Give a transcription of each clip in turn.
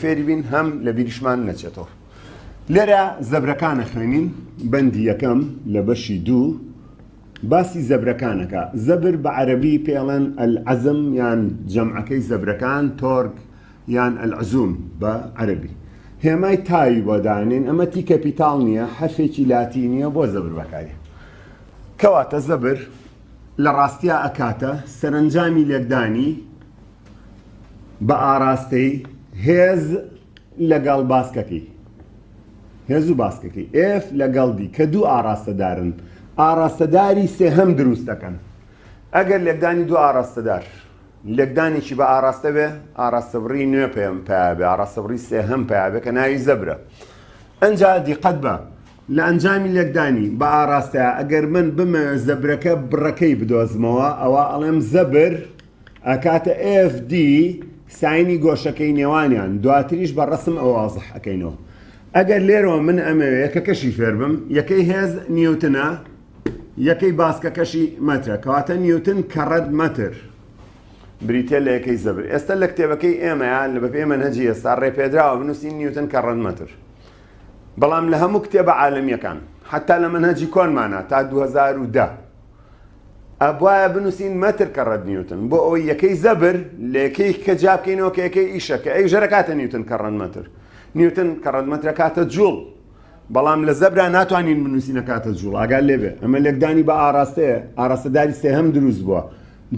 فێری بین هەم لە بیریشمان نەچێتەوە. لێرە زەبرەکان ئەخوێنین، بەندی یەکەم لە بەشی دوو باسی زەبرەکان ئەکا. زەبر بە عەرەبی پێ ئەڵێن العزم یان جەمعەکەی زەبرەکان تۆرگ یان العزوم بە عەرەبی. هێمای تاوی بۆ دانێن، ئەمە T capital نییە، حەرفێکی لاتینییە بۆ زەبر بەکاری. کەواتە زەبر لە ڕاستیا ئەکاتە سەرەنجامی لێکدانی بە ئاراستەی هێز لەگەڵ باسکەکەی هێز و باسکەکەی F لەگەڵ D کە دوو ئاراستەدارن ئاراستەداری سێهەم دروست دەکەن ئەگەر لێکدانی دوو ئاراستەدار لێکدانێکی بە ئاراستە بێ ئاراستەبڕی نوێ پێم پیا بێ ئاراستەبڕی سێهەم پیا بێ کە ناوی زەبرە ئەنجا دیقەت بە لە ئەنجامی لێکدانی بە ئاراستەیە ئەگەر من بمەوێ زەبرەکە بڕەکەی بدۆزمەوە ئەوە ئەڵێم زەبر ئەکاتە FD ساینی گۆشەکەی نێوانیان دواتریش بە ڕەسم ئەوە وازح ئەکەینەوە ئەگەر لێرەوە من ئەمەوێ یەکەکەشی فێربم یەکەی هێز نیوتنە یەکەی باسکەکەشی مەترە کەواتە نیوتن کەڕەت مەتر بریتە لە یەکەی زەبر ئێستا لە کتێبەکەی ئێمەیان لە بەپێی مەنهەجی ئێستا ڕێپێدراوە بنووسین نیوتن کەڕەت مەتر بەڵام لە هەموو کتێبە عالەمیەکان حتا لە مەنهەجی کۆنمانە تا 2010 ئەبوایە بنووسین مەتر کەڕەت نیوتن بۆ ئەوەی یەکەی زەبر لە یەکەی کە جیا بکەینەوە کە یەکەی ئیشە کە ئەویش هەر ئەکاتە نیوتن کەڕەت مەتر نیوتن کەڕەت مەتر ئەکاتە جوڵ بەڵام لە زەبرا ناتوانین بنووسین ئەکاتە جوڵ ئاگات لێ بێ ئەمە لێکدانی بە ئاراستەیە ئاراستەداری سێهەم دروست بووە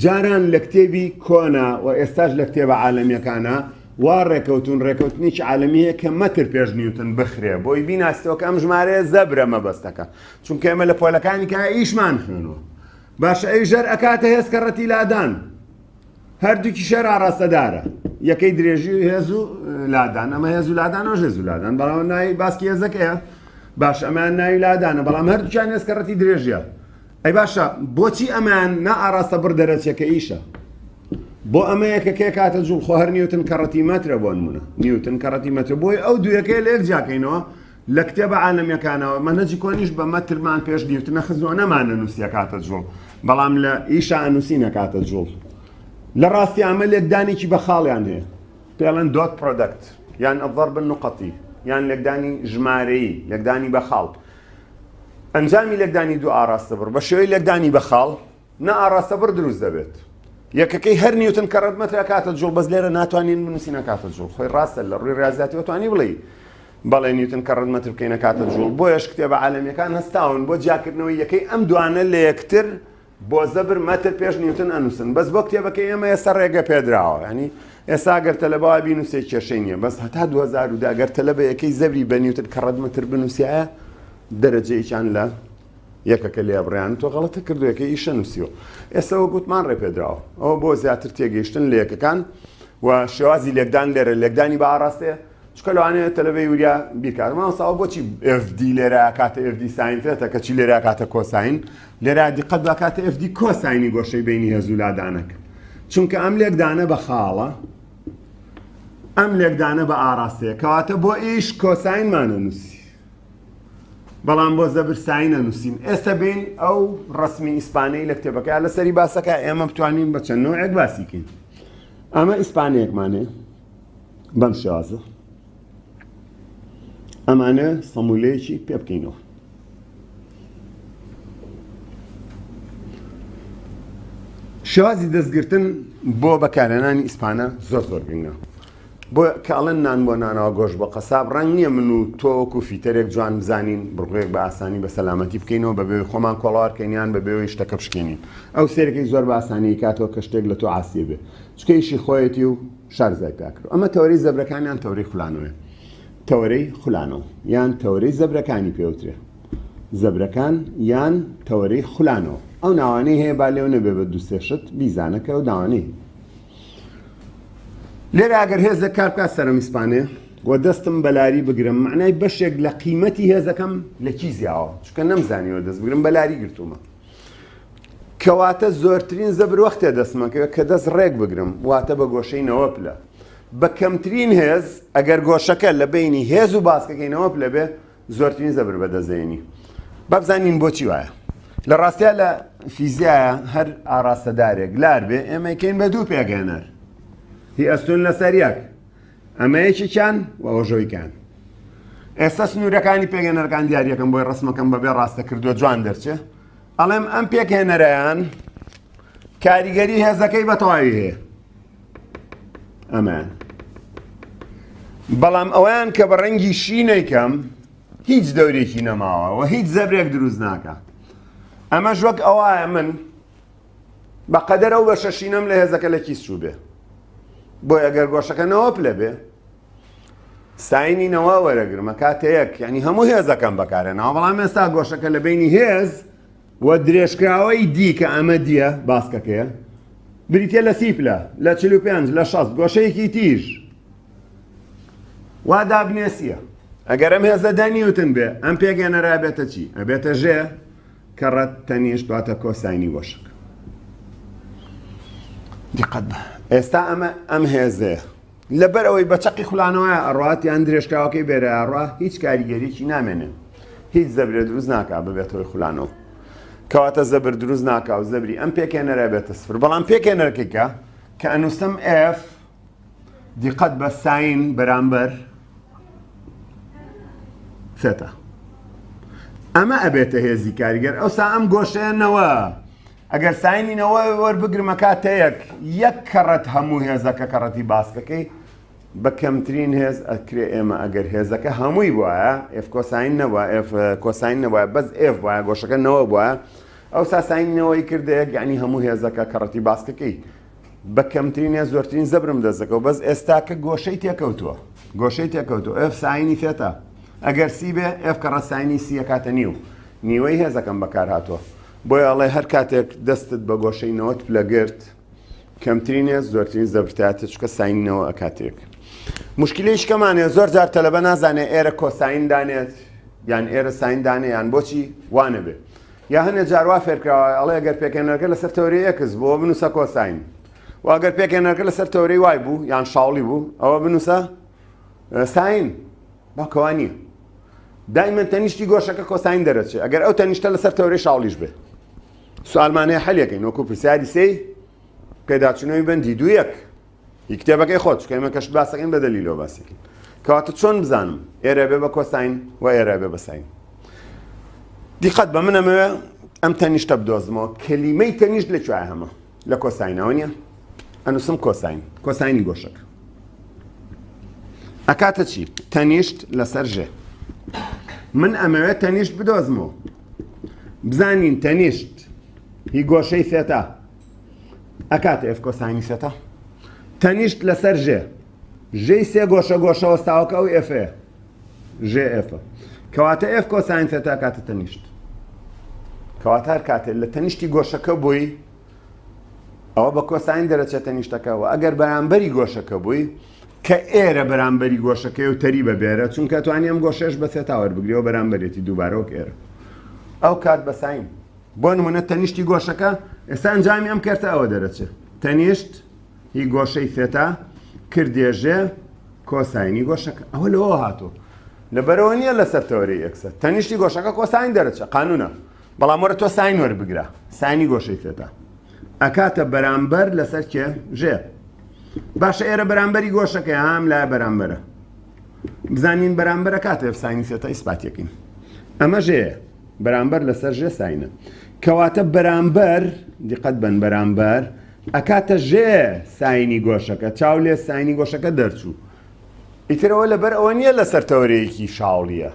جاران لە کتێبی کۆنا و ئێستاش لە کتێبە عالەمیەکانە وا ڕێکەوتون ڕێکەوتنێکی عالەمی هەیە کە مەتر پێش نیوتن بخرێ بۆی بیناسیتەوە کە ئەم ژمارەیە زەبرە مەبەستەکە چونکە ئێمە لە پۆلەکانی کە ئیشمان خوێنوە باشە ئەی ژەر ئەکاتە هێز کە ڕەتی لادان هەردووکی شەر ئاراستەدارە یەکەی درێژی و هێز و لادان ئەمە هێز و لادان و هێز و لادان بەڵام ناوی باسکی هێزەکەیە باش ئەمان ناوی لادانە بەڵام هەردووکیان هێز کە ڕەتی درێژیە ئەی باشە بۆچی ئەمان نا ئاراستە بڕ دەرەچێ کە ئیشە بۆ ئەمە یەکەکەی کاتە جوڵ خۆ هەر نیوتن کەڕەتی مەترە بۆ نمونە نیوتن کەڕەتی مەتر بۆی ئەو دویەکەی لێک جیاکەینەوە لە کتێبە عالەمیەکانەوە مەنهەجی کۆنیش بە مەترمان پێش نیوتنە خزوە نەمانە نووسیە کاتە جوڵ بەڵام لە ئیشا ئەنووسی نەکاتە جوڵ لە ڕاستی ئەمە لێکدانێکی بە خاڵیان هەیە پێڵێن dot product یان الضرب النقطی یان لێکدانی ژمارەیی لێکدانی بە خاڵ ئەنجامی لێکدانی دوو ئاراستە بڕ بە شێوەی لێکدانی بە خاڵ نا ئاڕاستە بڕ دروست دەبێت یەکەکەی هەر نیوتن کەڕەت مەتر ئەکاتە جوڵ بەس لێرە ناتوانین بنووسین ئەکاتە جوڵ خۆی ڕاستە لە ڕووی ڕاضیاتیەوە توانی بڵێ بەڵێ نیوتن کەڕەت مەتر بکەین ئەکاتە جوڵ بۆیەش کتێبە عالەمیەکان هەستاون بۆ جیاکردنەوەی یەکەی ئەم دوانە لە یەکتر بۆ زەبر مەتر پێش نیوتن ئەنووسن بەس بۆ کتێبەکەی ئێمە ئێستا ڕێگە پێدراوە ینی ئێستا گەر تەلەبە وا بینووسێ کێشەی نییە بەس هەتا 2010 گەر تەلەبە یەکەی زەبری بە نیوتن کەڕەت مەتر بنووسایە دەرەجەیەکیان لە یەکەکە لێبڕیان تۆ غەڵەتە کردو یەکەی ئیشە نووسیوە ئێستا وەک وتمان ڕێپێدراوە ئەوە بۆ زیاتر تێگەیشتن لە یەکەکان و شێوازی لێکدان لێرە لێکدانی بە ئاراستەیە چکە لەوانەیە تەلەبەی وریا بیرکات مامۆستا بۆچی FD لێرە کاتە FD sine theta کەچی لێرە کاتە cosine لێرە دیقەت بە کاتە FD cosine ی گۆشەی بینی هێز و لادانەک چونکە ئەم لێکدانە بە خاڵە ئەم لێکدانە بە ئاراستەیە کەواتە بۆ ئیش cosine مانە نووسی بەڵام بۆ زەبر sine ئەنووسین ئێستا بین ئەو ڕسمی ئیسپانەی لە کتێبەکە لەسەری باسەکە ئێمە بتوانین بە چەند نەوعێک باسی کەین ئەمە ئیسپانەیەکمانێ بەم شێوازە ئەمانە سەمولەیەکی پێ بکەینەوە شێوازی دەستگرتن بۆ بەکارهێنانی ئیسپانە زۆر زۆر گرنگە بۆ کە ئەڵێن نان بۆ نانەوە گۆشت بۆ قەساب ڕەنگ نییە من و تۆ وەکو fitter ێک جوان بزانین بڕگویەک بە ئاسانی بە سەلامەتی بکەینەوە بە بێ خۆمان کۆڵەوار کەین یان بە بێوەی شتەکە بشکێنین ئەو سێرەکەی زۆر بە ئاسانی کاتەوە کە شتێک لە تۆ عاسیە بێ چونکە ئیشی خۆیەتی و شارەزای پیا کردووە ئەمە تەوەرەی زەبرەکان یان تەوەرەی خولانەوەیە تەوەرەی خولانەوە یان تەوەرەی زەبرەکانی پێوترێ زەبرەکان یان تەوەرەی خولانەوە ئەو ناوانەی هەیە با لێو نەبێ بە دوو سێ شت بیزانە کە ئەو ناوانەی لێرە ئەگەر هێزێک کار بکات سەرم ئیسپانێ و دەستم بەلاری بگرم معنای بەشێک لە قیمەتی هێزەکەم لە کیس یاوە چونکە نەمزانیوە دەست بگرم بەلاری گرتوومە کەواتە زۆرترین زەبر وەختێ دەستمەکەوێت کە دەست ڕێک بگرم واتە بە گۆشەی نەوە پلە بە کەمترین هێز ئەگەر گۆشەکە لە بینی هێز و باسکەکەی نەوە پلە بێ زۆرترین زەبر بەدەست دێنی. با بزانین بۆچی وایە. لە ڕاستیا لە فیزیایە هەر ئاراستەدارێک لار بێ ئێمە کەین بە دوو پێکهێنەر هی ئەستون لەسەر یەک. ئەمە یەکێکیان و ئەوەژەوەیکان. ئێستا سنوورەکانی پێکهێنەرەکان دیاریەکەم بۆی ڕسمەکەم بەبێ ڕاستە کردووە جوان دەرچێ. ئەڵێم ئەم پێکهێنەرەیان کاریگەری هێزەکەی بە تەواوی هەیە. ئەمەیان. بەڵام ئەویان کە بە ڕەنگی شینەیکەم هیچ دەورێکی نەماوە و هیچ زەبرێک دروست ناکە. ئەمەش وەک ئەوایە من بەقەدەر ئەو بەشە شینەم لە هێزەکە لە کیس چوو بێ. بۆیە گەر گۆشەکە نەوە پلە بێ ساینی نەوە وەرەگرمە کاتە یەک یعنی هەموو هێزەکەم بەکارێنەوە بەڵام ئێستا گۆشەکە لە بینی هێز و درێژکراوەی دی کە ئەمە دیە باسکەکەیە بریتە لە سی پلە لە 45 لە 60 گۆشەیەکی تیژ وا دابنێسیە ئەگەر ئەم هێزە دە نیوتن بێ ئەم پێگەنەرا بێتە چی ئەبێتە ژێ کەڕەت تەنیشت واتە کۆساینی گۆشەکە. دیقەت بە ئێستا ئەمە ئەم هێزەیە لەبەر ئەوەی بە چەقی خولانەوە ئەڕات یان درێژکراوەکەی بێرە ئەڕا هیچ کاریگەریی نامێنێ هیچ زەبرێ دروست ناکا ببێتەوەی خولانەوە کەواتە زەبر دروست ناکا و زەبری ئەم پێکێنەرە بێتە سفر بەڵام پێکێنەرەکەی کە کە ئەنووسم F دیقەت بە ساین بەرامبەر ثێتا ئەمە ئەبێتە هێزی کاریگەر ئەوسا ئەم گۆشەیە نەوە ئەگەر ساینی نەوە وەربگرمە کاتە یەک یەک کەڕەت هەموو هێزەکە کەڕەتی باسکەکەی بە کەمترین هێز ئەکرێ ئێمە ئەگەر هێزەکە هەمووی بواە F کۆساین نەبووە F کۆساین نەبووە بەس F بواە گۆشەکە نەوە بواە ئەوسا ساینی نەوەی کردەیەک یعنی هەموو هێزەکە کەڕەتی باسکەکەی بە کەمترین یان زۆرترین زەبرم دەست دەکەوت بەس ئێستاکە گۆشەی تێکەوتووە گۆشەی تێکەوتووە F ساینی ثێتا ئەگەر سی بێ F کەڕە ساینی سی ئەکاتە نیو نیوەی هێزەکەم بەکار هاتووە بۆیە ئەڵێ هەر کاتێک دەستت بە گۆشەی 90 پلە گرت کەمترین هێز زۆرترین زەبرتاتە چکە ساین نەوە ئەکاتێک مشکلەی شکەمانێ زۆر جار تەلەبە نازانێ ئێرە کۆساین دانێت یان ئێرە ساین دانێ یان بۆچی وانەبێ یا هەنێ جار وا فێرکراوە ئەڵێ گەر پێکهێنەرەکە لەسەر تەورەی X بوو بنووسە کۆساین و ئەگەر پێکهێنەرەکە لەسەر تەورەی Y بوو یان شاوڵی بوو ئەوە بنووسە ساین باکەوە نییە دایمەن تەنیشتی گۆشەکە کۆساین دەرەچێ ئەگەر ئەو تەنیشتە لەسەر تەورەی شاوڵیش بێ سوالمانەیە حەلەکەین وەکو پرسیاری سێی پێداچوونەوەی بەندی دوو یەک ی کتێبەکەی خۆت چونکە ئێمە کەشت باسەکەین بە دەلیلەوە باسەکەین کەواتە چۆن بزانم ئێرە بێ بە کۆساین و ئێرە بێ بە ساین دیقەت بە من ئەمەوێ ئەم تەنیشتە بدۆزمەوە کەلیمەی تەنیشت لە کوێ هەمە لە کۆساینەوە نییە ئەنووسم کۆساین کۆساینی گۆشەکە ئەکاتە چی تەنیشت لەسەر ژێ من ئەمەوێت تەنیشت بدۆزمەوە بزانین تەنیشت هی گۆشەی ثێتا ئەکاتە F کۆساینی ثێتا تەنیشت لەسەر ژێ ژێی سێ گۆشە گۆشە وەستاوەکە ئەو F ە ژێ F ە کەواتە F کۆساین ثێتا کاتە تەنیشت کەواتە هەر کاتێ لە تەنیشتی گۆشەکە بووی ئەوە بە کۆساین دەرەچێت تەنیشتەکە و ئەگەر بەرامبەری گۆشەکە بووی کە ئێرە بەرامبەری گۆشەکەی و تەری بە بێرە چونکە توانی ئەم گۆشەش بە ثێتا وەربگرەوە بەرامبەرێتی دووبارە وەک ئێرە ئەو کات بە ساین بۆ نمونە تەنیشتی گۆشەکە ئێستا ئەنجامی ئەم کەرتە ئەوە دەرەچێت تەنیشت هی گۆشەی ثێتا کردێژێ کۆساینی گۆشەکە ئەوە لەوە هاتوو لەبەرەوە نییە لەسەر تەوەرەی X ە تەنیشتی گۆشەکە کۆساین دەرەچێت قانونە بەڵام وەرە تۆ ساین وەربگرە ساینی گۆشەی ثێتا ئەکاتە بەرامبەر لەسەر کێ ژێ باشە ئێرە بەرامبەری گۆشەکە هەم لای بەرامبەرە بزانین بەرامبەرە کاتێ ساینی ثێتا ئیسپاتیەکەین ئەمە ژێیە بەرامبەر لەسەر ژێ ساینە کەواتە بەرامبەر دیقەت بن بەرامبەر ئەکاتە ژێ ساینی گۆشەکە چاو لێ ساینی گۆشەکە دەرچوو ئیترەوە لەبەر ئەوە نییە لەسەر تەوەرەیەکی شاوڵیە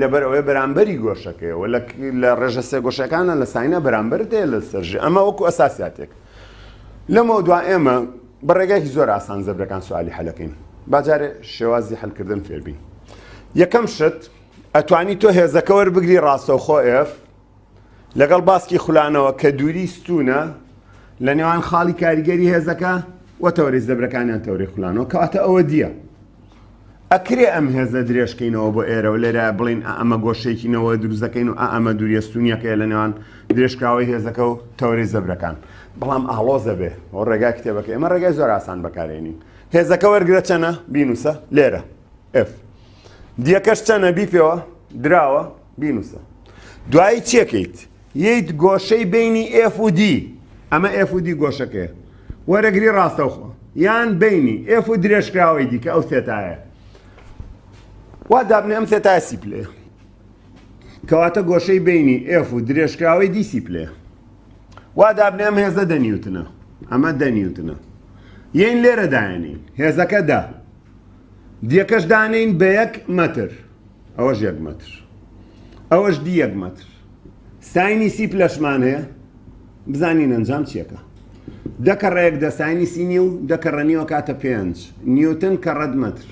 لەبەر ئەوەی بەرامبەری گۆشەکەیەوە لە ڕێژە سێ گۆشەکانە لە ساینە بەرامبەر دێ لەسەر ژێ ئەمە وەکو ئەساسیاتێک لەمە دوا ئێمە بە ڕێگایکی زۆر ئاسان زەبرەکان سوالی حەلەکەین باجارێ شێوازی حلکردن فێربین یەکەم شت ئەتوانی تۆ هێزەکە وەربگری ڕاستەوخۆ F لەگەڵ باسکی خولانەوە کە دووری ستونە لە نێوان خاڵی کاریگەری هێزەکە و تەوەرەی زەبرەکانیان تەوەرەی خولانەوە کەواتە ئەوە دیە ئەکرێ ئەم هێزە درێژکەینەوە بۆ ئێرە و لێرە بڵین ئەمە گۆشەیەکینەوە دروست دەکەین و ئەمە دووریە ستونیەکەیە لە نێوان درێژکراوەی هێزەکە و تەوەرەی زەبرەکان بەڵام ئاڵۆزە بێ ئەو ڕێگای کتێبەکە ئێمە ڕێگای زۆر ئاسان بەکارێنین هێزەکە وەرگرە چەنە بینوسە لێرە F دیەکەش چەنە بیپێوە دراوە بینوسە دوایی چیەکەیت یەیت گۆشەی بینی F و D ئەمە F و D گۆشەکەیە وەرەگری ڕاستەوخۆ. یان بینی F و درێژکراوەی D کە ئەو سێتایە. وا دابنێ ئەم سێتایە سی پلەیە. کەواتە گۆشەی بینی F و درێژکراوەی D سی پلەیە. وا دابنێ ئەم هێزە دە نیوتنە. ئەمە دە نیوتنە. یین لێرە دایەنین. هێزەکە دە. D یەکەش دانێین بە یەک مەتر. ئەوەش یەک مەتر. ئەوەش D یەک مەتر. ساینی سی پلەشمان هەیە. بزانین ئەنجام چیەکە. دە کەڕە یەک دە ساینی سی نیو دە کەڕە نیوە کاتە پێنج نیوتن کەڕەت مەتر.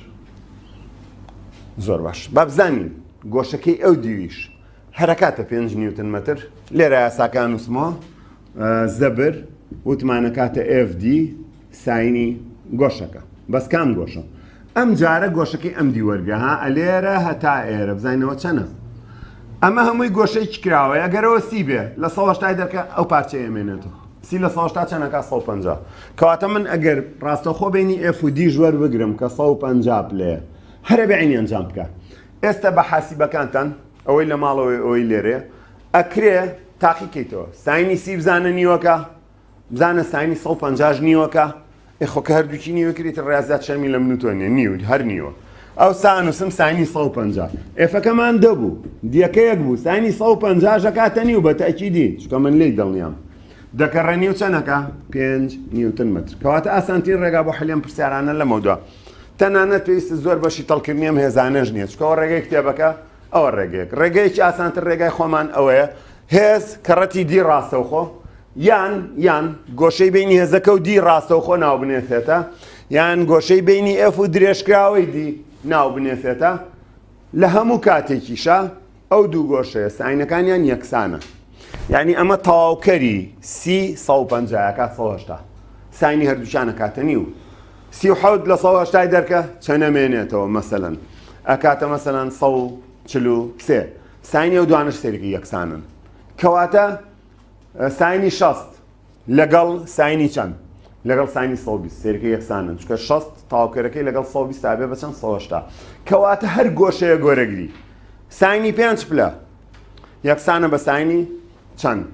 زۆر باش با بزانین گۆشەکەی ئەو دیویش هەرەکاتە پێنج نیوتن مەتر. لێرە یاساکان نووسمەوە زەبر وتمانەکاتە FD ساینی گۆشەکە بەس کام گۆشە؟ ئەم جارە گۆشەکەی ئەم دی وەرگە ها ئەلێرە هەتا ئێرە بزانینەوە چەنە ئەمە هەمووی گۆشەیەکی کراوەیە ئەگەرەوە سی بێ لە سەوەشتای دەرکە ئەو پارچەیە ئەمێنێتەوە سی لە سەوەشتا چەنەکە 150 کەواتە من ئەگەر ڕاستەخۆ بینی F و D وەربگرم کە 150 پلەیە هەرە بێ عینی ئەنجام بکە ئێستا بە حاسیبەکانتان ئەوەی لە ماڵەوەی ئەوەی لێرێ ئەکرێ تاقی کەیتەوە ساینی سی بزانە نیوەکە بزانە ساینی 150 نیوەکە ئێ خۆ کە هەردووکی نیوە کرد ئیتر ڕیازیات شەرمی لە من و تۆ نییە نیو هەر نیوە ئەوسا ئەنووسم ساینی 150 F ەکەمان دە بوو D یەکە یەک بوو ساینی 150 ئەکاتە نیو بە تەئکیدی چونکە من لێی دڵنیام دەکەڕێ نیو چەنەکە پێنج نیوتن مەتر کەواتە ئاسانترین ڕێگا بۆ حەلی ئەم پرسیارانە لەمەودوا تەنانەت پێویست زۆر بەشی تەڵکردنی ئەم هێزانەش نییە چونکە ڕێگەی کتێبەکە ئەوە ڕێگەیەک ڕێگەیەکی ئاسانتر ڕێگای خۆمان ئەوەیە هێز کەڕەتی D ڕاستەوخۆ یان یان گۆشەی بینی هێزەکە و D ڕاستەوخۆ ناو بنێ theta یان گۆشەی بینی F و درێژکراوەی D ناو بنێ theta لە هەموو کاتێکیشا ئەو دوو گۆشەیە ساینەکانیان یەکسانە یعنی ئەمە تەواوکەری سی 150 کات 180 ساینی هەردووچانە کاتە نیو 37 لە 180 دەرکە چەنە مێنێتەوە مەسەلەن ئەکاتە مەسەلەن 143 ساینی ئەو دوانەش سەیرەکە یەکسانن کەواتە ساینی 60 لەگەڵ ساینی چەند لەگەڵ ساینی 120 سەیرەکە یەکسانن چونکە 60 تاوکەرەکەی لەگەڵ 120 ئابێ بە چەند 180 کەواتە هەر گۆشەیە گۆرەگری ساینی پێنج پلە یەکسانە بە ساینی چەند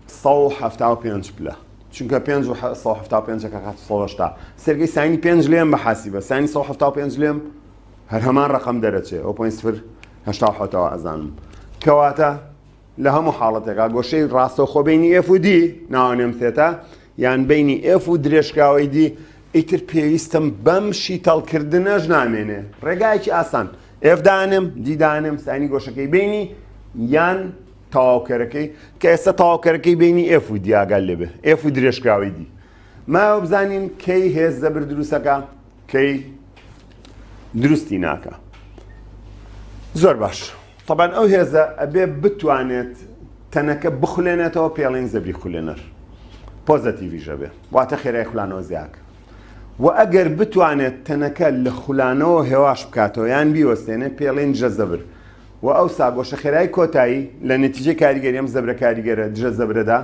175 پلە چونکە 5 و 175 کە کات 180 سەرگەی ساینی پێنج لێم بە حاسیبە ساینی 175 لێم هەر هەمان ڕەقەم دەرەچێ ئەو point سفر هەشتا و حەوتەوە ئەزانم کەواتە لە هەموو حاڵەتێکا گۆشەی ڕاستەوخۆ بینی F و D ناوەنێم theta یان بینی F و درێژکراوەی D ئیتر پێویستم بەم شیتەڵکردنەش نامێنێ ڕێگایەکی ئاسان F دانێم D دانێم ساینی گۆشەکەی بینی یان تەواوکەرەکەی کە ئێستا تەواوکەرەکەی بینی F و D ئاگات لێبێ F و درێژکراوەی D ماوە بزانین کەی هێز زەبر دروستەکە کەی دروستی ناکا زۆر باش طبعا ئەو هێزە ئەبێ بتوانێت تەنەکە بخولێنێتەوە پێڵین زەبری خولێنەر پۆزەتیڤیش ئەبێ واتە خێرای خولانەوە زیاک و ئەگەر بتوانێت تەنەکە لە خولانەوە هێواش بکاتەوە یان بیوەستێنێ پێڵین دژە زەبر و ئەو ساگۆشە خێرای کۆتایی لە نەتیجەی کاریگەری ئەم زەبرە کاریگەرە دژە زەبرەدا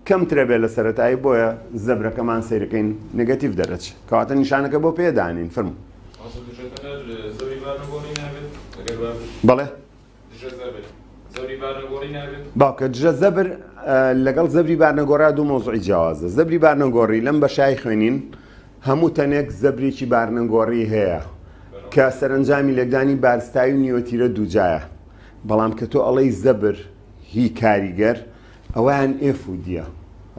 کەمترە بێ لە سەرەتایی بۆیە زەبرەکەمان سەیرەکەین نگەتیڤ دەرەچ کەواتە نیشانەکە بۆ پێ دانین فەرموو. مامۆستا دژە تەنەر زەبری بارنەگۆڕی نابێت ئەگەر با بێت؟ بەڵێ. دژە زەبر زەبری بارنەگۆڕی نابێت؟ باوکە دژە زەبر لەگەڵ زەبری بارنەگۆڕا دوو مەوزوعی جیاوازە زەبری بارنەگۆڕی لەم بەشای خوێنین هەموو تەنێک زەبرێکی بارنەگۆڕی هەیە کە سەرەنجامی لێکدانی بارستایی و نیوەتیرە دووجایە بەڵام کە تۆ ئەڵێی زەبر هی کاریگەر ئەوەیان F و D یە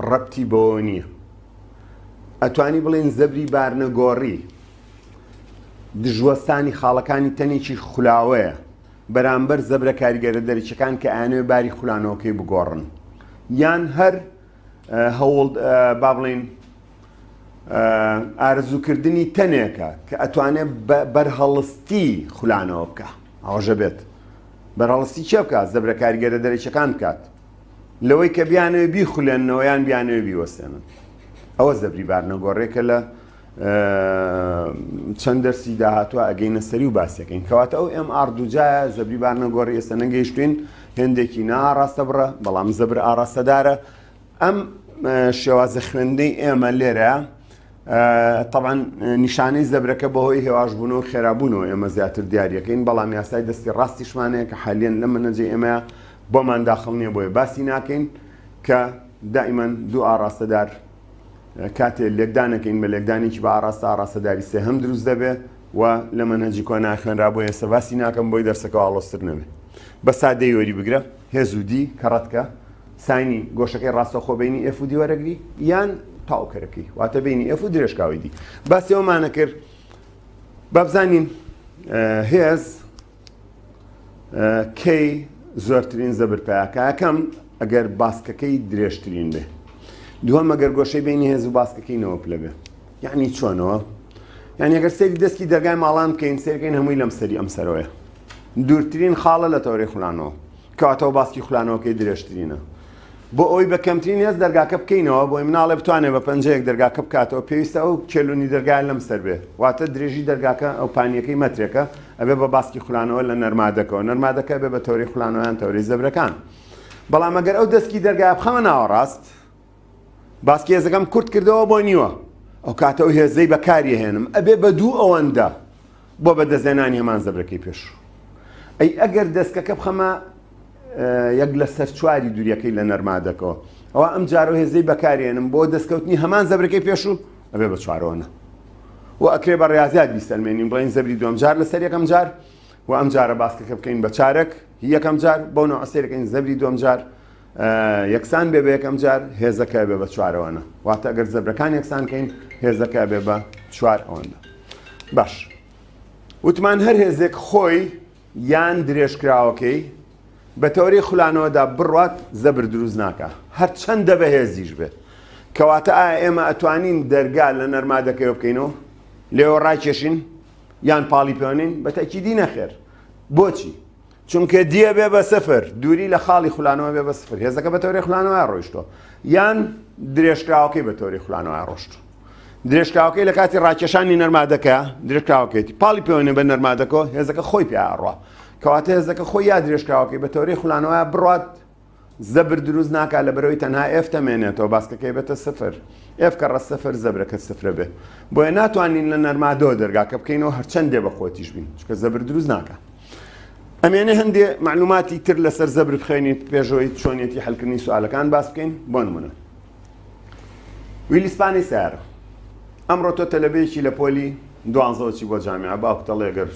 ڕەبتی بەوە نییە ئەتوانی بڵێن زەبری بارنەگۆڕی دژوەستانی خاڵەکانی تەنێکی خولاوەیە بەرامبەر زەبرە کاریگەرە دەرەکیەکان کە ئەیانەوێ باری خولانەوەکەی بگۆڕن یان هەر هەوڵ با بڵین ئارزوکردنی تەنێکە کە ئەتوانێت بەرهەڵستی خولانەوە بکە ئەوەژە بێت بەرهەڵستی چێ بکات زەبرە کاریگەرە دەرەکیەکان بکات لەوەی کە بیانەوێ بیخولێننەوە یان بیانەوێ بیوەستێنن ئەوە زەبری بارنەگۆڕێکە لە چەند دەرسی داهاتوە ئەگەینە سەری و باسیەکەین کەواتە ئەو ئێم ئار دووجایە زەبری بارنەگۆڕی ئێستا نەگەیشتوین هێندێکی ناڕاستە بڕە بەڵام زەبر ئاراستەدارە ئەم شێوازە خوێندنەی ئێمە لێرە تەبعەن نیشانەی زەبرەکە بەهۆی هێواشبوونەوە و خێرابوونەوە ئێمە زیاتر دیاریەکەین بەڵام یاسای دەستی ڕاستیشمان هەیە کە حالیەن لەم مەنهەجەی ئێمە بۆمان داخڵ نییە بۆیە باسی ناکەین کە دائیمەن دوو ئاڕاستەدار کاتێ لێکدانەکەین بە لێکدانێکی بە ئاڕاستە ئاڕاستەداری سێهەم دروست دەبێ و لە مەنهەجی کۆنا خوێنرا بۆ ئێستا باسی ناکەم بۆی دەرسەکە ئاڵۆزتر نەبێ. بە سادەی وەری بگرە هێز و D کەڕەتکە sine ی گۆشەکەی ڕاستەوخۆ بینی F و D وەرەگری یان تاوکەرەکەی واتە بینی F و درێژکاوی D. باسی ئەومانە کرد با بزانین هێز کەی زۆرترین زەبر پیاکە یەکەم ئەگەر باسکەکەی درێژترین بێ دووەم ئەگەر گۆشەی بینی هێز و باسکەکەی نەوە پلە بێ یعنی چۆنەوە یعنی ئەگەر سەیری دەسکی دەرگای ماڵان بکەین سەیرکەین هەمووی لەم سەری ئەم سەرەوەیە دوورترین خاڵە لە تەوەرەی خولانەوە کەواتەوە باسکی خولانەوەکەی درێژترینە بۆ ئەوەی بە کەمترین هێز دەرگاکە بکەینەوە، بۆی مناڵێ بتوانێت بە پەنجەیەک دەرگاکە بکاتەوە، پێویستە ئەو کێلونی دەرگایە لەم سەر بێ، واتە درێژی دەرگاکە ئەو پانییەکەی مەترێکە، ئەبێ بە باسکی خولانەوە لە نەرمادەکەوە، نەرمادەکە ئەبێ بە تەورەی خولانەوە یان تەورەی زەبرەکان. بەڵام ئەگەر ئەو دەسکی دەرگایە بخەمە ناوەڕاست، باسکی هێزەکەم کورت کردەوە بۆ نیوە، ئەو کاتە ئەو هێزەی بەکاری ئەهێنم ئەبێ بە دوو ئەوەندە بۆ بەدەستهێنانی هەمان زەبرەکەی پێشوو. ئەی ئەگەر دەسکەکە بخەمە یەک لەسەر چواری دووریەکەی لە نەرمادەکەوە ئەوە ئەم جارە هێزەی بەکارێنم بۆ دەستکەوتنی هەمان زەبرەکەی پێشوو ئەبێ بە چوارەوەنە و ئەکرێ بە ڕاضیات بیسەلمێنین بڵێن زەبری دووەم جار لەسەر یەکەم جار و ئەم جارە باسکەکە بکەین بە چارەک یەکەم جار بۆ نەوە زەبری دووەم جار یەکسان بێ بە یەکەم جار هێزەکە بێ بە چوارەوەنە واتە ئەگەر زەبرەکان یەکسان کەین هێزەکە بێ بە چوار ئەوەندە باش وتمان هەر هێزێک خۆی یان درێژکراوەکەی بە تەوەرەی خولانەوەدا بڕوات زەبر دروست ناکا هەرچەندە بەهێزیش بێت. کەواتە ئایا ئێمە ئەتوانین دەرگا لە نەرمادەکەیەوە بکەینەوە؟ لێوە ڕایکێشین یان پاڵی پێوەنین؟ بە تەئکیدی نەخێر. بۆچی؟ چونکە D ئەبێ بە سفر، دووری لە خاڵی خولانەوە بێ بە سفر، هێزەکە بە تەوەرەی خولانەوە ڕۆیشتووە یان درێژکراوەکەی بە تەوەرەی خولانەوە ڕۆشتووە. درێژکراوەکەی لە کاتی ڕاکێشانی نەرمادەکە درێژکراوەکەیتی پاڵی پێوەنێ بە نەرمادەکەەوە هێزەکە خۆی پێ ئەڕوا کەواتە هێزەکە خۆی یا درێژکراوەکەی بە تەوەرەی خولانەوە بڕات زەبر دروست ناکات لە بەرەوەی تەنها F دەمێنێتەوە باسکەکەی بێتە سفر F کە ڕە سفر زەبرەکە سفرە بێ بۆیە ناتوانین لە نەرمادەوە دەرگاکە بکەینەوە هەرچەند دێ بە خۆتیش بین چکە زەبر دروست ناکە ئەمێنێ هەندێ معلوماتی تر لەسەر زەبر بخێنین پێشەوەی چۆنیەتی حلکردنی سوالەکان باس بکەین بۆ نمونە ویلیسپانی سەیارە ئەمڕۆ تۆ تەلەبەیەکی لە پۆلی دوانزەوە چی بۆ جامیعە باوکت ئەڵێ گەر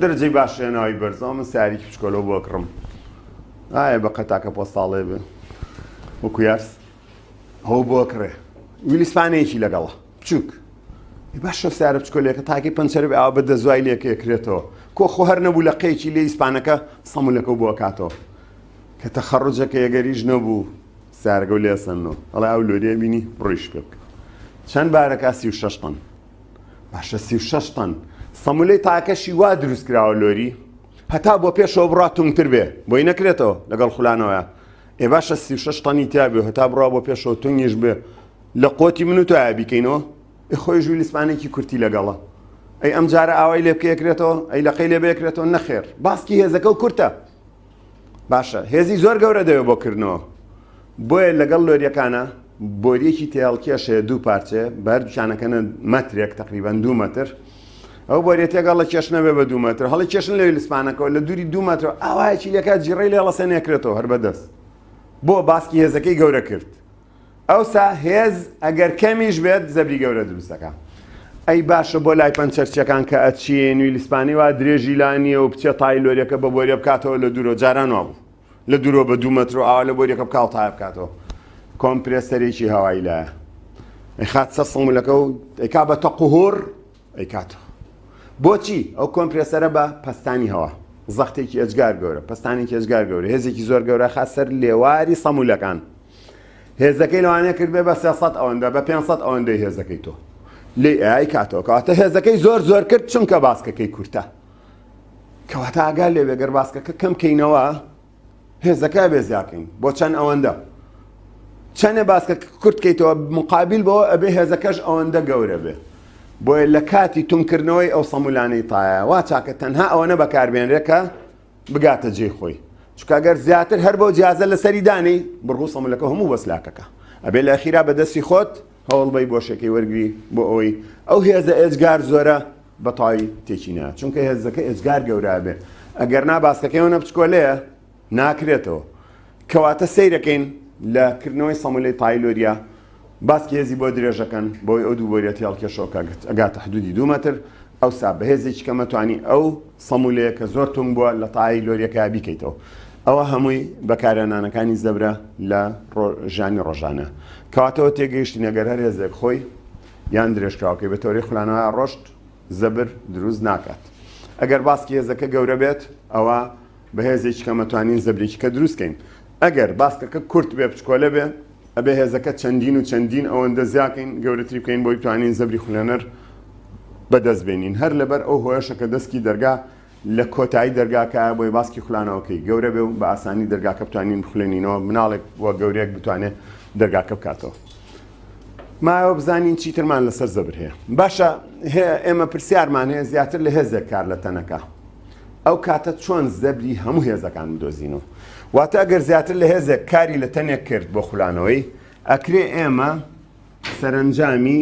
دەرەجەی باش هێناوی بەرزەوە من سیارێکی بچکۆلەوە بۆ کڕم ئایا بە قەتاکە پۆستاڵێ بێ وەکو یارس ئەو بۆ کڕێ ویلیسپانەیەکی لەگەڵە بچووک باشە سیارە بچکۆلێکە تاکی پەنچەر بێ ئاوا بە دەزوای لێکە کرێتەوە کۆ خۆ هەر نەبوو لە قەیەکی لێ ئیسپانەکە سەمولەکە بۆ کاتەوە کە تەخەڕجەکە یەگەریش نەبوو سارەکەو لێ سەننەوە ئەڵێ ئەو لۆریە بینی بڕیش پێ بکە چەند بارەکە 36 تەن باشە 36 تەن سەمولەی تاکەشی وا دروست کراوە لۆری هەتا بۆ پێشەوە بڕا تونگتر بێ بۆی نەکرێتەوە لەگەڵ خولانەوە ئێ باشە 36 تەنی تیا بێ هەتا بڕا بۆ پێشەوە تونگیش بێ لە قۆتی من و تۆیا بیکەینەوە ئێ خۆی ژووی لسمانێکی کورتی لەگەڵە ئەی ئەم جارە ئاوای لێ بکەیەکرێتەوە ئەی لەقەی لێ بێکرێتەوە نەخێر باسکی هێزەکە و کورتە باشە هێزی زۆر گەورە دەوێت بۆ کردنەوە بۆیە لەگەڵ لۆریەکانە بۆریەکی تێهەڵکێش هەیە دوو پارچەیە بە هەردووکیانەکەنە مەترێک تقریبان دوو مەتر ئەو بۆریە تێگەڵ لە کێش نەبێ بە دوو مەتر هەڵی کێشن لەوی لسپانەکەەوە لە دووری دوو مەتر ئاوایەکی لەکات جیڕەی لێڵەسە نێکرێتەوە هەر بەدەست بۆ باسکی هێزەکەی گەورە کرد ئەوسا هێز ئەگەر کەمیش بێت زەبری گەورە دروست دەکا. ئەی باشە بۆ لای پەنچەرچیەکان کە ئەچین ویلسپانی وا درێژی لا نییە و بچێ تای لۆریەکە بە بۆریە بکاتەوە لە دوورەوە جاران وا بوو لە دوورەوە بە دوو مەتر و ئاوا لە بۆریەکە بکا و تایە بکاتەوە کۆمپرێسەرێکی هەوایی لایە ئەیخات سەر سەمولەکە و ئەیکا بە تەقوهور ئەیکاتەوە. بۆچی؟ ئەو کۆمپرێسەرە بە پەستانی هەوا، زەختێکی ئێجگار گەورە، پەستانێکی ئێجگار گەورە، هێزێکی زۆر گەورە خا سەر لێواری سەمولەکان. هێزەکەی لەوانەیە کردبێ بە 300 ئەوەندە، بە 500 ئەوەندەی هێزەکەی تۆ. لێی ئەیکاتەوە. کەواتە هێزەکەی زۆر زۆر کرد چونکە باسکەکەی کورتە. کەواتە ئاگا لێ بێ گەر باسکەکە کەم کەینەوە هێزەکە ئەبێ زیاکەین بۆ چەند ئەوەندە چەنێ باسکە کورت کەیتەوە مقابل بەوە ئەبێ هێزەکەش ئەوەندە گەورە بێ بۆیە لە کاتی تونکردنەوەی ئەو سەمولانەی تایە وا چاکە تەنها ئەوەنە بەکاربێنرێ کە بگاتە جێی خۆی چونکە گەر زیاتر هەر بۆ جیازە لەسەری دانی بڕگو سەمولەکە هەموو بەسلاکەکە ئەبێ لە ئەخیرا بەدەستی خۆت هەوڵ بەی بۆشەکەی وەرگری بۆ ئەوەی ئەو هێزە ئێجگار زۆرە بە تەواوی تێکی نایە چونکە هێزەکە ئێجگار گەورە ئەبێ ئەگەر نا باسکەکەی ئەوەنە بچکۆلەیە ناکرێتەوە کەواتە سەیرەکەین لە کردنەوەی سەمولەی تایلۆریا. باسکی هێزی بۆ درێژەکەن بەوەی ئەو دوو بۆریە تێهەڵکێشەوە کە ئەگاتە حدودی دوو مەتر، ئەوسا بە هێزێکی کەم ئەتوانی ئەو سەمولەیە کە زۆر تونگ بووە لە تایەی لۆریەکەیا بیکەیتەوە. ئەوە هەمووی بەکارهێنانەکانی زەبرە لە ژیانی ڕۆژانە. کەواتەوە تێگەیشتین ئەگەر هەر هێزێک خۆی یان درێژکراوەکەی بە تەوەرەی خولانەوەیا ڕۆشت زەبر دروست ناکات. ئەگەر باسکی هێزەکە گەورە بێت ئەوا بە هێزێکی کەم ئەتوانین زەبرێکی کە دروست کەین. ئەگەر باسکەکە کورت بێ بچکۆلە بێ ئەبێ هێزەکە چەندین و چەندین ئەوەندە زیاکەین گەورەتری بکەین بۆی بتوانین زەبری خولێنەر بەدەست بێنین. هەر لەبەر ئەو هۆیەشە کە دەسکی دەرگا لە کۆتایی دەرگاکە بۆی باسکی خولانەوەکەی گەورە بێ و بە ئاسانی دەرگاکە بتوانین بخولێنینەوە مناڵێک و گەورەیەک بتوانێ دەرگاکە بکاتەوە. مایەوە بزانین چیترمان لەسەر زەبر هەیە. باشە ئێمە پرسیارمان هەیە زیاتر لە هێزێک کار لە تەنەکە ئەو کاتە چۆن زەبری هەموو هێزەکان بدۆزینەوە؟ واتە ئەگەر زیاتر لە هێزێک کاری لە تەنێک کرد بۆ خولانەوەی ئەکرێ ئێمە سەرەنجامی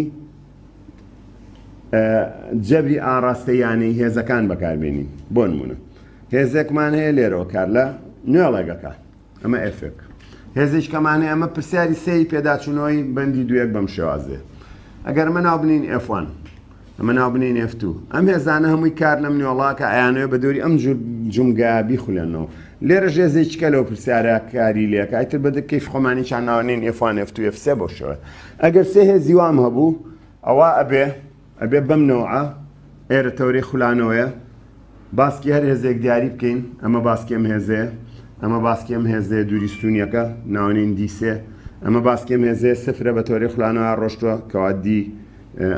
جەبری ئاڕاستەیانەی هێزەکان بەکاربێنین. بۆ نمونە هێزێکمان هەیە لێرەوە کار لە نوێڵێگەکە ئەمە F ێک هێزێکی کەمان هەیە ئەمە پرسیاری سێی پێداچوونەوەی بەندی دوویەک بەم شێوازێ ئەگەر ئەمە ناو بنین F1 ئەمە ناو بنین F2 ئەم هێزانە هەمووی کار لەم نوێڵاکە ئەیانەوێ بە دەوری ئەم جور جومگە بیخولێنەوە لێرە ژێزێکی کە لەو پرسیارە کاری لێکە ئیتر بە کەیف خۆمانیشان ناوەنین F1 F2 F3 بۆ شێوە ئەگەر سێ هێزی وام هەبوو ئەوا ئەبێ ئەبێ بەم نەوعە ئێرە تەورەی خولانەوەیە باسکی هەر هێزێک دیاری بکەین ئەمە باسکی ئەم هێزەیە ئەمە باسکی ئەم هێزەیە دووری ستونیەکە ناونین D سێ ئەمە باسکی ئەم هێزەیە سفرە بە تەورەی خولانەوە ڕۆشتووە کەوا D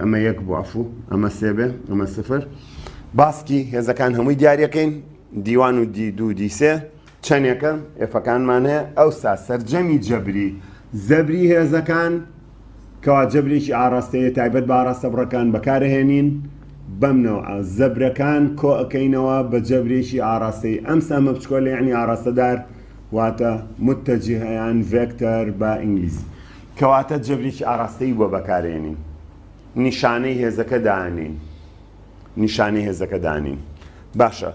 ئەمە یەک بوو عەفو ئەمە سێ بێ ئەمە سفر باسکی هێزەکان هەمووی دیارەکەین D one و D دوو D سێ چەندێکە F ەکانمان هەیە ئەوسا سەرجەمی جەبری زەبری هێزەکان کەوا جەبرێکی ئاڕاستەیە تایبەت بە ئاڕاستە بڕەکان بەکارەهێنین بەم نەوعە زەبرەکان کۆ ئەکەینەوە بە جەبرێکی ئاڕاستەی ئەم سەهمە بچکۆلە یەعنی ئاڕاستەدار واتە متجه یان ڤێکتەر بە ئینگلیزی کەواتە جەبرێکی ئاڕاستەیی بۆ بەکارێنین نیشانەی هێزەکە دانین نیشانەی هێزەکە دانین باشە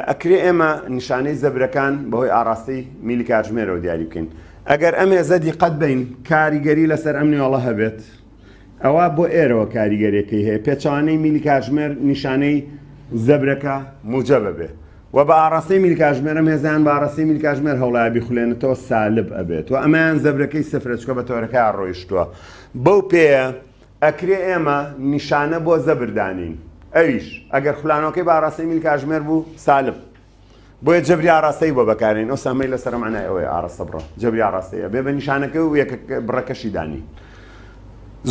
ئەکرێ ئێمە نیشانەی زەبرەکان بەهۆی ئاڕاستەی میلی کاتژمێرەوە دیاری بکەین. ئەگەر ئەم هێزە دیقەت بەین کاریگەری لەسەر ئەم نوێڵە هەبێت ئەوا بۆ ئێرەوە کاریگەریەکەی هەیە پێچەوانەی میلی کاتژمێر نیشانەی زەبرەکە موجەبە بێ و بە ئاڕاستەی میلی کاتژمێر ئەم هێزیان بە ئاڕاستەی میلی کاتژمێر هەوڵایە بیخولێنێتەوە سالب ئەبێت و ئەمەیان زەبرەکەی سفرە چونکە بە تەوەرەکەیا ڕۆیشتووە بەو پێیە ئەکرێ ئێمە نیشانە بۆ زەبر دانێین ئەویش ئەگەر خولانەوەکەی بە ئاڕاستەی میل کاژمێر بوو سالب بۆیە جەبری ئاڕاستەی بۆ بەکارێن ئەو سەهمەی لەسەر معنای ئەوەیە ئاڕاستە بڕە جەبری ئاڕاستەی ئەبێ بە نیشانەکە و یەکە بڕەکەشی دانی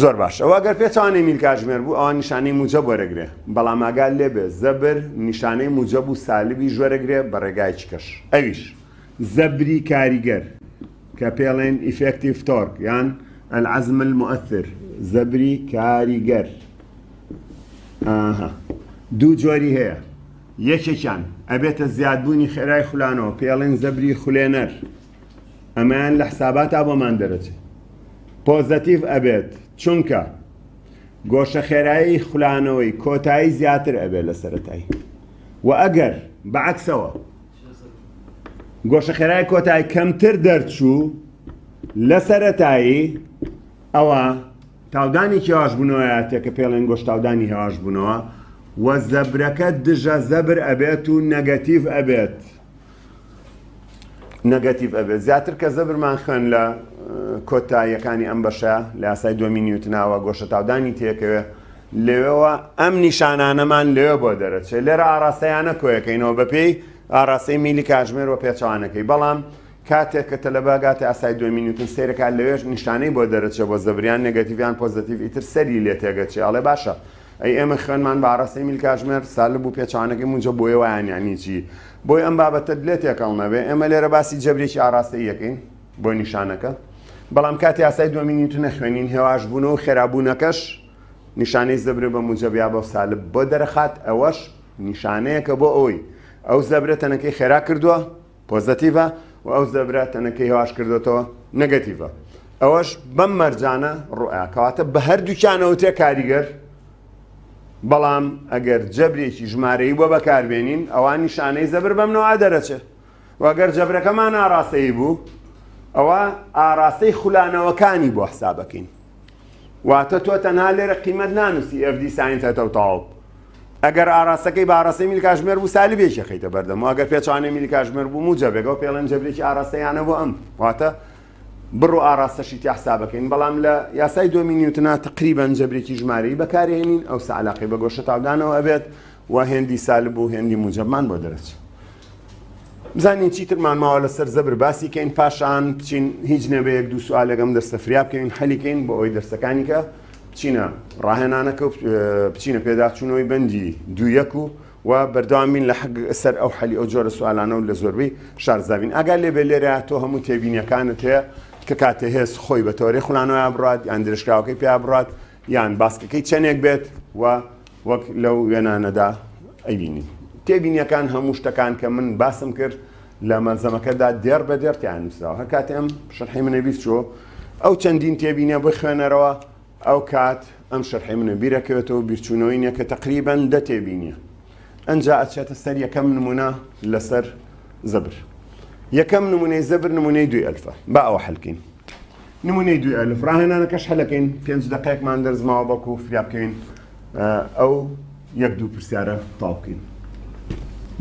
زۆر باش ئەوە ئەگەر پێچوانەی میل کاژمێر بوو ئەوە نیشانەی موجەب وەرەگرێ بەڵام ئاگات لێ بێ زەبر نیشانەی موجەب و سالبیش وەرەگرێ بە ڕێگایەکی کەش ئەویش زەبری کاریگەر کە پێڵێن effective torque یان العزم المؤثر زەبری کاریگەر ئاها دوو جۆری هەیە یەکێکیان ئەبێتە زیادبوونی خێرای خولانەوە پێڵێن زەبری خولێنەر ئەمەیان لە حساباتا بۆمان دەرەچێت پۆزەتیڤ ئەبێت چونکە گۆشە خێرایی خولانەوەی کۆتایی زیاتر ئەبێت لە سەرەتایی و ئەگەر بەعکسەوە گۆشە خێرای کۆتایی کەمتر دەرچوو لە سەرەتایی ئەوە تاودانێکی هێواش بوونەوەیە تێکە پێڵێن گۆش تاودانی هێواش بوونەوە و زەبرەکە دژە زەبر ئەبێت و نەگەتیڤ ئەبێت نەگەتیڤ ئەبێت زیاتر کە زەبرمان خوێن لە کۆتاییەکانی ئەم بەشە لە یاسای دووەمی نیوتناوە گۆشە تاودانی تێکەوێ لەوێوە ئەم نیشانانەمان لەوێ بۆ دەرەچێت لێرە ئاراستەیانە کۆیەکەینەوە بەپێی ئاراستەی میلی کاژمێر و پێچەوانەکەی بەڵام کاتێک کە تەلەبە گاتە یاسای دووەمی نیوتن سەیرەکات لەوێش نیشانەی بۆ دەرەچێت بۆ زەبریان نێگەتیڤ یان پۆزەتیڤ ئیتر سەری لێ تێگەچێ ئەڵێ باشە ئەی ئێمە خوێنمان بە ئاراستەی میل کاژمێر سالب و پێچەوانەکەی موجەب بۆیە وایان یانی چی بۆی ئەم بابەتەت لێ تێکەڵ نەبێ ئێمە لێرە باسی جەبرێکی ئاراستەیی ئەکەین بۆ نیشانەکە بەڵام کاتی یاسای دووەمی نیوتن ئەخوێنین هێواش بوونەوە و خێرابوونەکەش نیشانەی زەبرە بە موجەب یا بە سالب بۆ دەرەخات ئەوەش نیشانەیەکە بۆ ئەوەی ئەو زەبرە تەنەکەی خێرا کردووە پۆزەتیڤە و ئەو زەبرە تەنەکەی هێواش کردوێتەوە نەگەتیڤە ئەوەش بەم مەرجانە ڕوئا کەواتە بە هەردووکیانەوە تێ کاریگەر بەڵام ئەگەر جەبرێکی ژمارەیی بۆ بەکاربێنین ئەوە نیشانەی زەبر بەم نەوە دەرەچێت و ئەگەر جەبرەکەمان ئاراستەیی بوو ئەوە ئاراستەی خولانەوەکانی بۆ حسابەکەین. واتە تۆ تەنها لێرە قیمەت نانوسی FD sine theta و تەواو. ئەگەر ئاراستەکەی بە ئاراستەی میلی کاتژمێر بوو سالبێکی خەیتە بەردەم و ئەگەر پێچوانەی میلی کاتژمێر بوو موجەبێک ئەو پێڵێن جەبرێکی ئاراستەیانە بۆ ئەم واتە بڕ و ئاراستەشی تیا حسابەکەین بەڵام لە یاسای دووەمی نیوتنا تقریبا جەبرێکی ژمارەیی بەکارهێنین ئەو علاقەی بە گۆشە تاودانەوە ئەبێت و هێندی سالب و هێندی موجەبمان بۆ دەرەچێت. بزانین چیترمان ماوە لەسەر زەبر باسی کەین پاشان بچین هیچ نەبێ یەک دوو سوالێک ئەم دەرسە فریا بکەوین حەلی کەین بۆ ئەوەی دەرسەکانی کە بچینە ڕاهێنانەکە و بچینە پێداچوونەوەی بەندی دوو یەک و و بەردەوام بین لە حەق سەر ئەو حەلی ئەو جۆرە سوالانە و لە زۆربەی شارزابین ئاگا لێ بێ لێرە تۆ هەموو تێبینیەکانت هەیە کە کاتێ هێز خۆی بە تەوەرەی خولانەوە بڕات یان درێژکراوەکەی پیا بڕات یان باسکەکەی چەندێک بێت و وەک لەو وێنانەدا ئەیبینین. تێبینیەکان هەموو شتەکان کە من باسم کرد لە مەلزەمەکەدا دێڕ بە دێڕ تیان نووسراوە. هەر کاتێ ئەم شەرحەی منە بیر چووە ئەو چەندین تێبینیە بخوێنەرەوە ئەو کات ئەم شەرحەی منە بیرەکەوێتەوە بیرچوونەوەی نیە کە تەقریبەن دە تێبینیە. ئەنجا ئەچێتە سەر یەکەم نمونە لەسەر زەبر. یەکەم نمونەی زەبر نمونەی دوی ئەلفە. با ئەوە حەلکەین. نمونەی دوی ئەلف ڕاهێنانەکەش حەلەکەین پێنج دەقەیەکمان دەرس ماوە بەڵکو فریا بکەوین ئەو یەک دوو پرسیارە تاو بکەین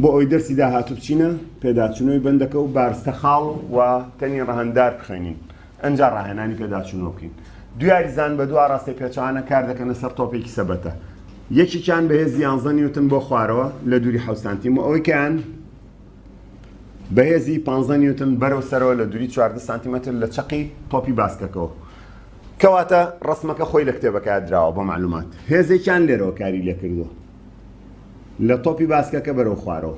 بۆ ئەوی دەرسی داهاتوو بچینە پێداچوونەوەی بەندەکە و بارستە خاڵ و تەنی ڕەهەندار بخوێنین ئەنجا ڕاهێنانی پێداچوونەوە بکەین دوو یاریزان بە دوو ئاراستەی پێچەوانە کار دەکەنە سەر تۆپێکی سەبەتە یەکێکیان بەهێزی 11 نیوتن بۆ خوارەوە لە دووری 7 سانتیم و ئەوەی کەیان بەهێزی پانزە نیوتن بەرەو سەرەوە لە دووری 14 سانتیمەتر لە چەقی تۆپی باسکەکەوە. کەواتە ڕەسمەکە خۆی لە کتێبەکە دراوە بۆ معلومات. هێزێکیان لێرەوە کاری لێکردووە لە تۆپی باسکەکە بەرەو خوارەوە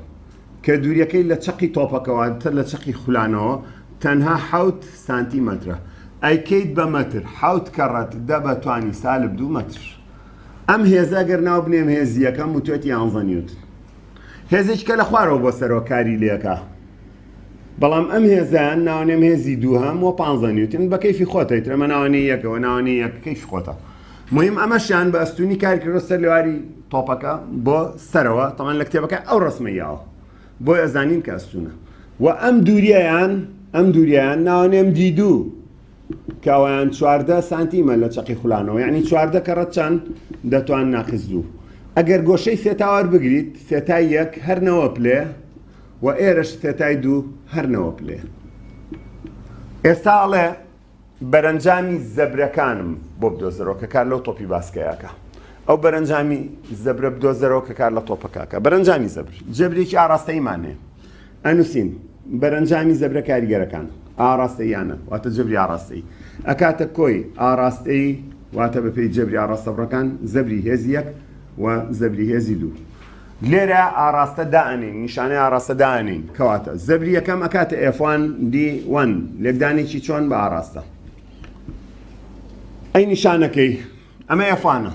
کە دووریەکەی لە چەقی تۆپەکەوە تر لە چەقی خولانەوە تەنها حەوت سانتیمەترە. ئەیکەیت بە مەتر حەوت کەڕەت دە بە توانی سالب دوو مەتر. ئەم هێزە گەر ناو بنێم هێزی یەکەم وتوێتی یانزە نیوتن. هێزێکی کە لە خوارەوە بۆ سەرەوە کاری لێکا بەڵام ئەم هێزیان ناونێم هێزی دووهەم وە 15 نیوتن بە کەیفی خۆتە ئیتر ئەمە ناوەنێ یەکەوە ناوەنێ یەک کەیفی خۆتە مهم ئەمەشیان بە ئەستونی کار کردو سەر لێواری تۆپەکە بۆ سەرەوە تەمان لە کتێبەکە ئەو ڕسمە یاوە بۆی ئەزانین کە ئەستونە و ئەم دووریەیان ئەم دووریان ناوەنێم D دوو کە ئەویان 14 سانتیمە لە چەقی خولانەوە یعنی 14 کەڕەت چەند دەتوان ناقس دوو ئەگەر گۆشەی سێتا وەربگریت سێتای یەک هەر نەوە پلێ و ئێرەش سێتای دوو هەر نەوە پلێ ئێستا ئەڵێ بەرەنجامی زەبرەکانم بۆ بدۆزەرەوە کە کار لەو تۆپی باسکەیەکە ئەو بەرەنجامی زەبرە بدۆزەرەوە کە کار لە تۆپەکەکە بەرەنجامی زەبر جەبرێکی ئاراستەیمان هەیە ئەنووسین، بەرەنجامی زەبرە کاریگەرەکان، ئاڕاستەییانە، واتە جەبری ئاڕاستەیی، ئەکاتە کۆی ئاڕاستەیی، واتە بەپێی جەبری ئاڕاستەبڕەکان، زەبری هێزی یەک و زەبری هێزی دوو. لێرە ئاڕاستە دائەنێین، نیشانەی ئاڕاستە دائەنێین، کەواتە زەبری یەکەم ئەکاتە F one D one، لێکدانێکی چۆن بە ئاڕاستە. ئەی نیشانەکەی، ئەمە F one ە.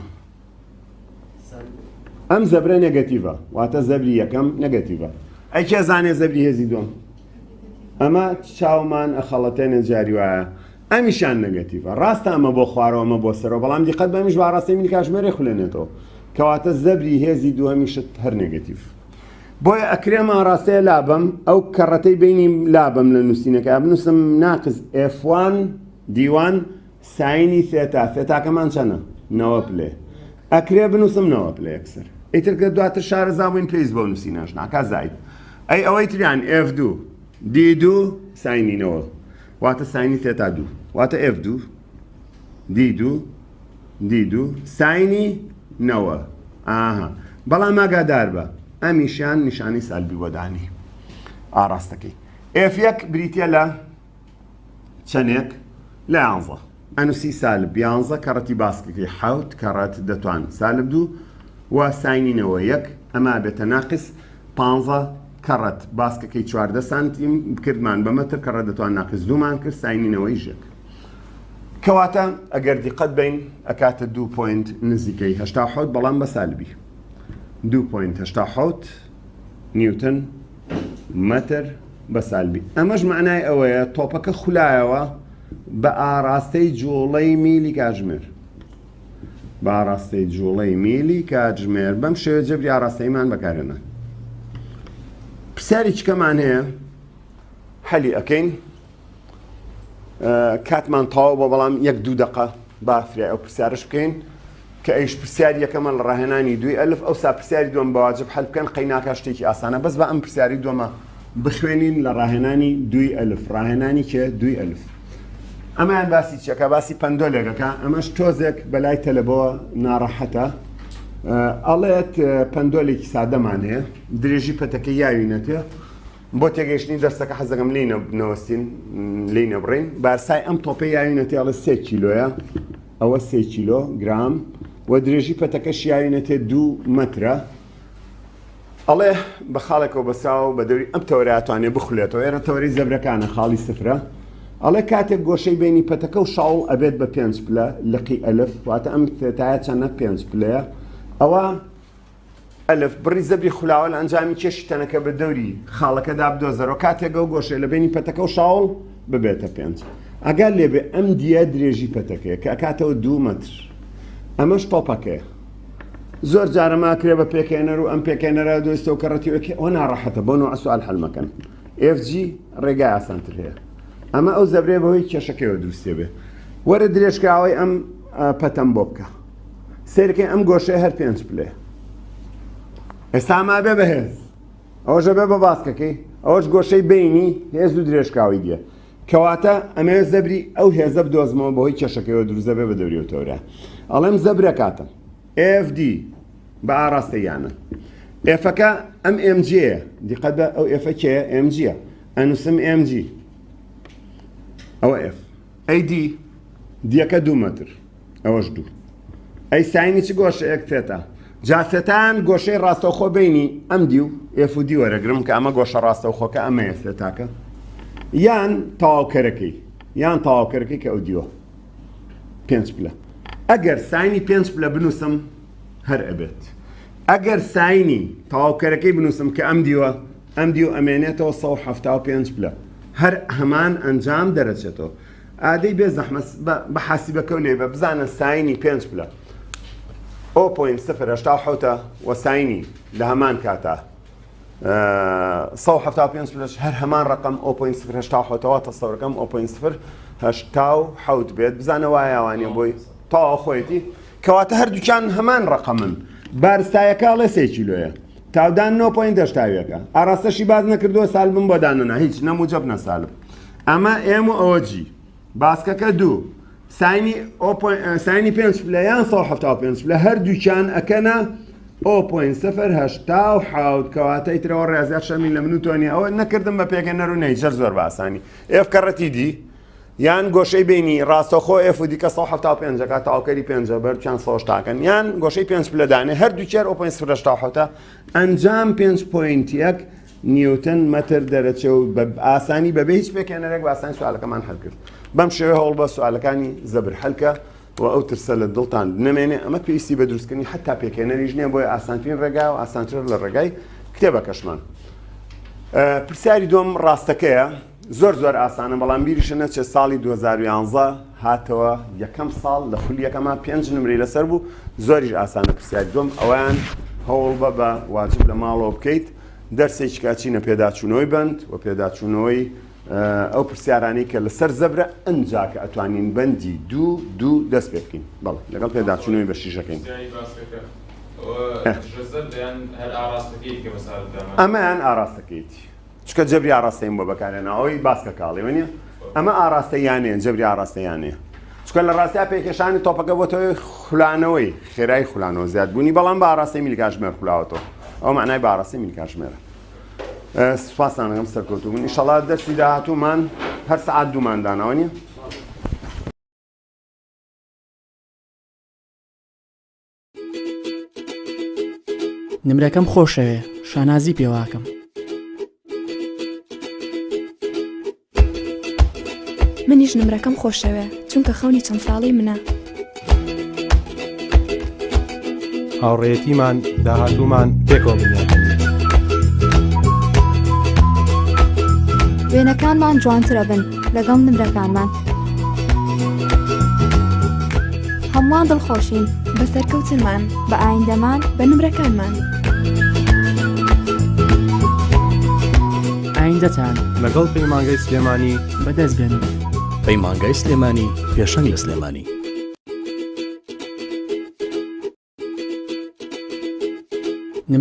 ئەم زەبرە نێگەتیڤە واتە زەبری یەکەم نێگەتیڤە ئەی کێ زانێ زەبری هێزی دووەم ئەمە چاومان ئەخەڵەتێنێ جاری وایە ئەمیشان نێگەتیڤە ڕاستە ئەمە بۆ خوارەوە ئەمە بۆ سەرەوە بەڵام دیقەت بەمیش بە ئاڕاستەی میلی کاتژمێرێ خولێنێتەوە کەواتە زەبری هێزی دووەمیشت هەر نێگەتیڤ بۆیە ئەکرێم ئاڕاستەیە لابەم ئەو کەڕەتەی بینیم لابەم لە نووسینەکە بنووسم ناقس F1 D1 ساینی سێتا سێتاکەمان چەنە؟ نەوە پلەیە. ئەکرێ بنووسم نەوە پلە یەکسەر. ئیتر کە دواتر شارەزا بووین پێویست بەو نووسینەش ناکا زاید. ئەی ئەوەی تریان F دوو D دوو ساینی نەوە واتە ساینی سێتا دوو واتە F دوو D دوو D دوو ساینی نەوە ئاها بەڵام ئاگادار بە ئەمیشیان نیشانەی سالبی بۆ دانی ئاڕاستەکەی F یەک بریتە لە چەنێک لە یانزە. ئەنوسی سالب یانزە کەڕەتی باسکەکەی حەوت کەڕەت دەتوان سالب دوو و ساینی نەوە یەک ئەمە بێتە ناقس پانزە کەڕەت باسکەکەی 14 سانتیم کردمان بە مەتر کەڕەت دەتوان ناقس دوومان کرد ساینی نەوەی ژێک کەواتە ئەگەر دیقەت بین ئەکاتە دوو point نزیکەی 87 بەڵام بە سالبی دوو point 87 نیوتن مەتر بە سالبی. ئەمەش مەعنای ئەوەیە تۆپەکە خولایەوە بە ئاراستەی جوڵەی میلی کاتژمێر. بە ئاراستەی جوڵەی میلی کاتژمێر بەم شێوە جەبری ئاراستەیمان بەکارهێنا. پرسیاری چکەمان هەیە حەلی ئەکەین. کاتمان تەواو بۆ بەڵام یەک دوو دەقە با فریای ئەو پرسیارش بکەین کە ئەیش پرسیاری یەکەمە لە ڕاهێنانی دووی ئەلف ئەوسا پرسیاری دووەم بە واجب حەل بکەن قەیناکا شتێکی ئاسانە بەس با ئەم پرسیاری دووەمە بخوێنین لە ڕاهێنانی دووی ئەلف ڕاهێنانی کێ دووی ئەلف ئەمەیان باسی چیەکە باسی پەندۆلێکەکە ئەمەش تۆزێک بەلای تەلەبەوە ناڕەحەتە ئەڵێت پەندۆلێکی سادەمان هەیە درێژی پەتەکە یاوینەتێ بۆ تێگەیشتنی دەرسەکە حەزەکەم لێی نەوەستین لێی نەبڕین بارسای ئەم تۆپەی یاوینەتێ ئەڵێ سێ کیلۆیە ئەوە سێ کیلۆ گرام و درێژی پەتەکە شیاوینەتێ دوو مەترە ئەڵێ بە خاڵێکەوە بەساوە بە دەوری ئەم تەوەرە ئەتوانێ بخولێتەوە ئێرە تەوەری زەبرەکانە خاڵی سفرە ئەڵێ کاتێک گۆشەی بینی پەتەکە و شاوڵ ئەبێت بە پێنج پلە لقی ئەلف واتە ئەم ثێتایە چەندە پێنج پلەیە ئەوە ئەلف، بڕی زەبری خولاوە لە ئەنجامی کێشی تەنەکە بە دەوری خاڵەکەدا بدۆزەرەوە کاتێک ئەو گۆشەیە لە بەینی پەتەکە و شاوڵ ببێتە پێنج. ئاگات لێ بێ ئەم دیە درێژی پەتەکەیە کە ئەکاتەوە دوو مەتر. ئەمەش تۆپەکەیە. زۆر جارە ماکرێ بە پێکهێنەر و ئەم پێکهێنەرە دۆستەوە کە ڕەتی ئۆکێ ئەوە ناڕەحەتە بۆ نوع سوال حل مەکەن. FG ڕێگای ئاسانتر هەیە. ئەمە ئەو زەبرەیە بەهۆی کێشەکەیەوە دروستێ بێ. وەرە درێژکراوەی ئەم پەتەم بۆ بکە. سەیرکەی ئەم گۆشەیە هەر پێنج پلەیە ئێستا ما بێ بەهێز ئەوەشە بێ بە باسکەکەی ئەوەش گۆشەی بینی هێز و درێژکاوی دیە کەواتە ئەمەوێ زەبری ئەو هێزە بدۆزمەوە بەهۆی کێشەکەیەوە دروست دەبێ بە دەوری و تەورە ئەڵێم زەبرە کاتە FD بە ئاراستە یانە ئێفەکە ئەم MG دیقەت بە ئەو ئێفە کێ MG ئەنووسم MG ئەوە F ئەی D دیەکە دوو مەتر ئەوەش دوو ئەی ساینی چ گۆشەیەک ثێتا جا ثێتان گۆشەی ڕاستەوخۆ بینی ئەم دی و F و D وەرەگرم کە ئەمە گۆشە ڕاستەوخۆکە ئەمەیە ثێتاکە یان تەواوکەرەکەی یان تەواوکەرەکەی کە ئەو دیوە پێنج پلە ئەگەر ساینی پێنج پلە بنووسم هەر ئەبێت ئەگەر ساینی تەواوکەرەکەی بنووسم کە ئەم دیوە ئەم دیو ئەمێنێتەوە 175 پلە هەر هەمان ئەنجام دەرەچێتەوە ئادەی بێ زەحمەت بە حاسیبەکەو لێی بە بزانە ساینی پێنج پلە o point سفر هەشتا و حەوتە وە ساینی لە هەمان کاتا 175 پلەش هەر هەمان ڕقم o point سفر هەشتا و حەوتەوە تەسەورەکەم o point سفر هەشتا و حەوت بێت بزانە وایە وانە بۆی تەواو خۆیەتی کەواتە هەردووکیان هەمان ڕقەمن بارستایەکە ئەڵێ سێ کیلۆیە تاودان 9 point هەشتاویەکە ئاراستەشی باز نەکردووە سالبم بۆ دانەنا هیچ نەموجەب نەسالب ئەمە M و ئەوە G باسکەکە دوو ساینی ساینی پێنج پلە یان 175 پلە هەردووکیان ئەکەنە 0.087 کەواتە ئیترەوە ڕێزیات شەرمین لە من و تۆ نیە ئەوە نەکردم بە پێکەنەر و نەیجەر زۆر بە ئاسانی F کەڕەتی D یان گۆشەی بینی ڕاستەخۆ F و دیکە 175 ەکە تاوکەری پێنجە بەرچیان سەشتاکەن یان گۆشەی پێنج پلە دانێ هەردووکیان 0.087 ئەنجام 5 point یەک نیوتن مەتر دەرەچێ و بە ئاسانی بەبێ هیچ پێکهێنەرێک بە ئاسانی سوالەکەمان حل کرد بەم شێوەیە هەوڵ بە سوالەکانی زەبر حلکە و ئەو ترسە لە دڵتان نەمێنێ ئەمە پێویستی بە دروستکردنی حتا پێکهێنەریش نییە بۆیە ئاسانترین ڕێگا و ئاسانتر لە ڕێگای کتێبەکەشمان پرسیاری دوم ڕاستەکەیە زۆر زۆر ئاسانە بەڵام بیریشە نەچێت ساڵی 2011 هاتەوە یەکەم ساڵ لە خولی یەکەما پێنج نمرەی لەسەر بوو زۆریش ئاسانە پرسیاری دوم ئەویان هەوڵ بە بە واجب لە ماڵەوە بکەیت دەرسێکی کە ئەچینە پێداچوونەوەی بەند و پێداچوونەوەی ئەو پرسیارانەی کە لەسەر زەبرە ئەنجا کە ئەتوانین بەندی دوو دوو دەست پێ بکەین بەڵێ لەگەڵ پێداچوونەوەی بە شیشەکەین ئەمەیان ئاراستەکەیتی چکە جەبری ئاراستەیم بۆ بەکارێنەوەی باسکە کاڵی وە نیە ئەمە ئاراستە یانەیە جەبری ئاراستە یانەیە چکە لە ڕاستیا پێکێشانی تۆپەکە بۆتەوەی خولانەوەی خێرای خولانەوە زیادبوونی بەڵام بە ئاراستەی میلکاژمێر خولاوەتەوە ئەو معنای بە ئاراستەی میلکاژمێرە سوپاستان ئەکەم سەرکەوتوو بن ئیشەڵا دەرسی داهاتوومان هەر سەعات دوومان داناوە نیە نمرەکەم خۆشەوێ شانازی پێواکەم. منیش نمرەکەم خۆشەوێ چونکە خەونی چەند ساڵەی منە. هاوڕێیەتیمان داهاتوومان پێکەوە بنیات دەنێین. وێنەکانمان جوانترەبن لەگەڵ نمرەکانمان. هەمووان دڵخۆشین بە سەرکەوتنمان، بە ئایندەمان، بە نمرەکانمان. ئایندەتان لەگەڵ پەیمانگەی سلێمانی بەدەست بێنن. پەیمانگای سلێمانی پێشەنگ لە سلێمانی.